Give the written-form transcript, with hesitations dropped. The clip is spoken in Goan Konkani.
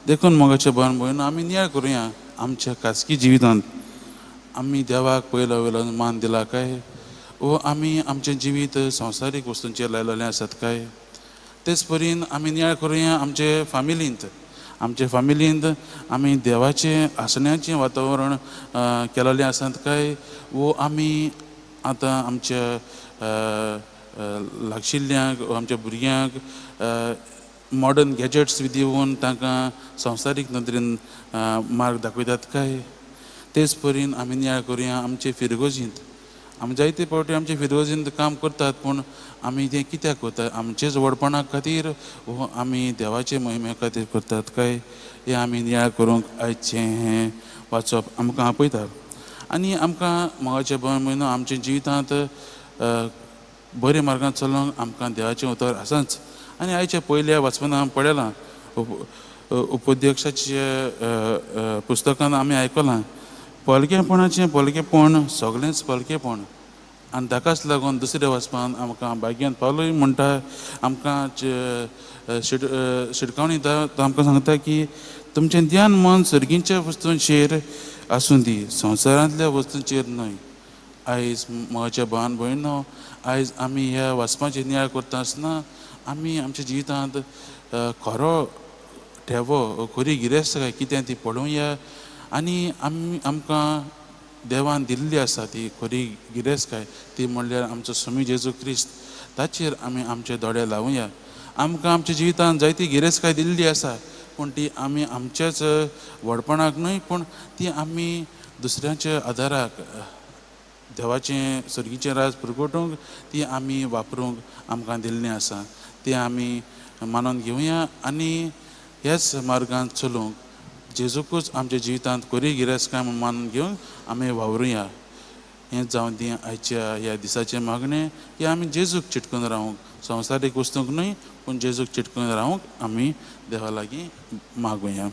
देखून मोगाचे भयण भयण आमी नियाळ करुया आमच्या खाजगी जिवितांत आमी देवाक पयलो वयलो मान दिला काय वो आमी आमचें जिवीत संवसारीक वस्तूंचेर लायलेलें आसत काय. तेच परीन आमी नियाळ करुया आमचे फामिलींत. आमचे फामिलींत आमी देवाचें आसण्याचें वातावरण केलेलें आसत काय वो आमी आतां आमच्या लागशिल्ल्यांक आमच्या भुरग्यांक मॉडर्न गॅजेट्स बी दिवन तांकां संवसारीक नदरेन मार्ग दाखयतात काय. तेच परीन आमी नियाळ करुया आमचे फिरगोजींत. आमी जायते फावटी आमचे फिरगोजींत काम करतात पूण आमी तें कित्याक करतात, आमचेच व्हडपणा खातीर वो आमी देवाचे मोहिमे खातीर करतात काय हें आमी नियाळ करूंक आयचें हें वाचप आमकां आपयता. आनी आमकां मोगाचे भयण भयणो आमच्या जिवितांत बऱ्या मार्गान चलोवंक आमकां देवाचें उतर आसाच. आनी आयच्या पयल्या वाचपनान आमी पळयलां उपदेशाच्या पुस्तकान आमी आयकलां पलकेपणाचें पलकेपण सगळेंच पलकेपण. आनी ताकाच लागून दुसऱ्या वाचपान आमकां भाग्यान पावलूय म्हणटा आमकां शिटकावणी दिता, तो आमकां सांगता की तुमचें ध्यान मन सर्गीच्या वस्तूंचेर आसूं दी, संवसारांतल्या वस्तूंचेर न्हय. आयज म्हज्या भावान भयणो आयज आमी ह्या वाचपाचेर नियाळ करता आसतना आमी आमच्या जिवितांत खरो ठेवो खरी गिरेस्तकाय कितें ती पळोवया आनी आमी आमकां देवान दिल्ली आसा ती खरी गिरेस्तकाय ती म्हणल्यार आमचो स्वामी जेजू क्रिस्त, ताचेर आमी आमचे दोळे लावया. आमकां आमच्या जिवितांत जायती गिरेस्तकाय दिल्ली आसा पूण ती आमी आमच्याच व्हडपणाक न्हय पूण ती आमी दुसऱ्यांच्या आदाराक देवाचें सर्गीचें राज पुरगोटूंक ती आमी वापरूंक आमकां दिल्लें आसा. ती आमी मानून घेवया आनी ह्याच मार्गान चलूंक जेजूकूच आमच्या जिवितांत खरी गिरेस्तकाय म्हूण मानून घेवन आमी वावरुया. हें जावं दी आयच्या ह्या दिसाचें मागणें की आमी जेजूक चिटकून रावूंक, संवसारीक वस्तूंक न्हय पूण जेजूक चिटकून रावूंक आमी देवा लागीं मागुया.